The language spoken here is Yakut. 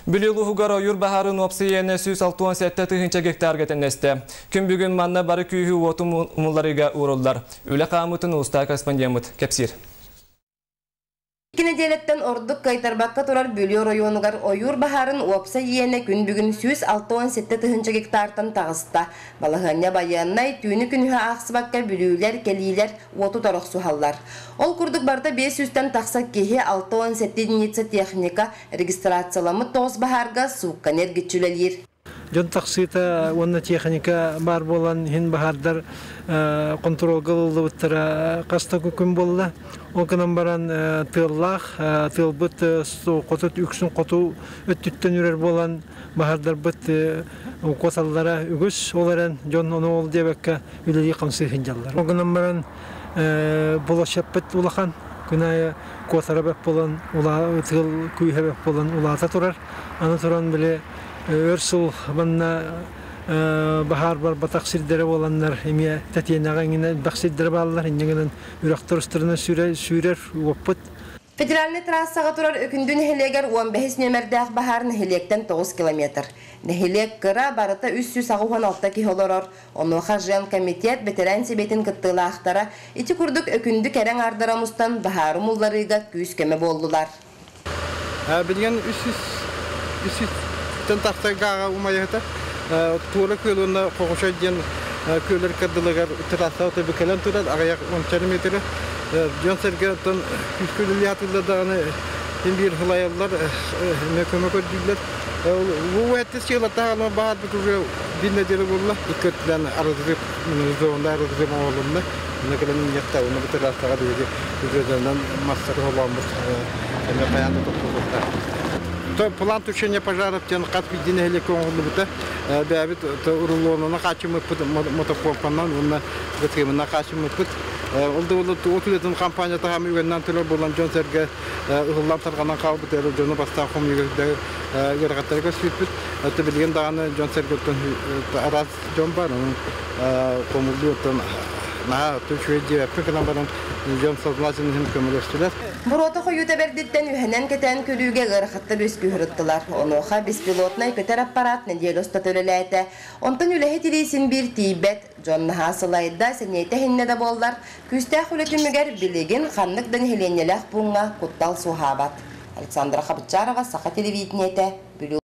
Бүлүү улууһугар ойуур баһаарын уопсай иэнэ 167 тыһыынча гектарга тэннэстэ. Күн бүгүн манна бары күүһү уоту умулларыыга ууруллар. Үлэ хаамыытын улуустааҕы корреспондеммыт кэпсиир. Икки нэдиэлэттэн ордук кыайтарбакка турар Бүлүү оройуонугар ойуур баһаарын уопсай иэнэ күн бүгүн 167 тыһыынча гектартан таҕыста. Балаһыанньа байыаннай, түүнү-күнүһү аахсыбакка бүлүүлэр, кэлиилэр уоту торохсуһаллар. Ол курдук барыта 500-тэн тахса киһи 67 единица техника регистрацияламмыт тоҕус баһаарга суукканы эргиччи үлэлиир. Дьон тахсыыта уонна техника баар буолан иһин баһаардар хонтуруолга ылыллыбыттара хас да күн буолла. Ол гынан баран тыаллаах, тыалбыт хоту үксүн хоту өттүттэн үрэр буолан баһаардарбыт куоталлара үгүс. Ол эрэн дьон ону ол диэбэккэ үлэлии-хамсыы сылдьаллар. Ол гынан баран болошаппыт улахан, күн аайы куотара бэрт буолан, тыал күүһэ бэрт буолан улаата турар. Аны туран били өр сыл манна баһаар барбатах сирдэрэ буоланнар эмиэ тэтиэнэҕэ эҥинэ элбэх сирдэрэ бааллар инньэ гынан үрэхтэр устарынан сүүрэр уоппут. Федеральнай трассаҕа турар Өкүндү нэһилиэгэр 15 нүөмэрдээх баһаар нэһилиэктэн 9 километр. Нэһилиэк кыра, барыта 386 киһи олорор. Онуоха Женкомитет бэтэрээн сэбиэтин кыттыылаахтара ити курдук Өкүндү кэрэ аҥаардара мустан баһаары умулларыыга күүс-көмө буоллулар. Билигин 300 300-тэн тахса гааҕа умайыһыта. Туора күөл уонна Хоҕучой диэн күөллэр кырдылыгар трасса өтөбү кэлэн турар, аҕыйах уонча метрэ. Дьон-сэргэ оттон күүскэ үлэлии сатыыллар даҕаны син биир сылайаллар, эмиэ көмө көрдүүллэр. Бу эттис сыалаттаах баһаарбыт уже биир нэдиэлэ буолла. Икки өттүнэн разрыв, зонда разрыв оҥоһулунна. Онно кэлэн иҥиэхтэ, уонна бу трассаҕа биһиги бюджетынан массары холооммут эмиэ хайаан да тохтуулуохтаах. План тушения пожаров диэн хас биирдии нэһилиэккэ оҥоһуллубута. Бэйэбит рулонунан хааччыммыппыт, мотопомпанан уонна ГТМ-нан хааччыммыппыт. Ол да буоллар от үлэтин компанията хаамыы үгэннээн турар буолан дьон-сэргэ ыһыллан тарҕанан хаалбыт эрэ дьону бастаан хомуйга ыарахаттары көрсүбүппүт. Өттө билигин даҕаны дьон-сэргэ араас дьон бар, онон хомуллуу оттон наһаа үчүгэй диэбэппин гынан баран дьон сознательно иһин көмөлөстүлэр. Буруота хойуута бэрдиттэн үһэнэн кэтээн көрүүгэ ыарахаттар үөскүү ыттылар. Онуоха беспилотнай көтөр аппарат нэдиэлэ устата үлэлээтэ. Онтон үлэһит илии син биир тиийбэт. Дьон наһаа сылайда, сэниэтэ иһиннэ да буоллар, күүстээх үлэ түмүгэр билигин ханнык да нэһилиэнньэлээх пууҥҥа куттал суоһаабат. Александра Хабычарова, Саха телевидениетэ, Бүлүү.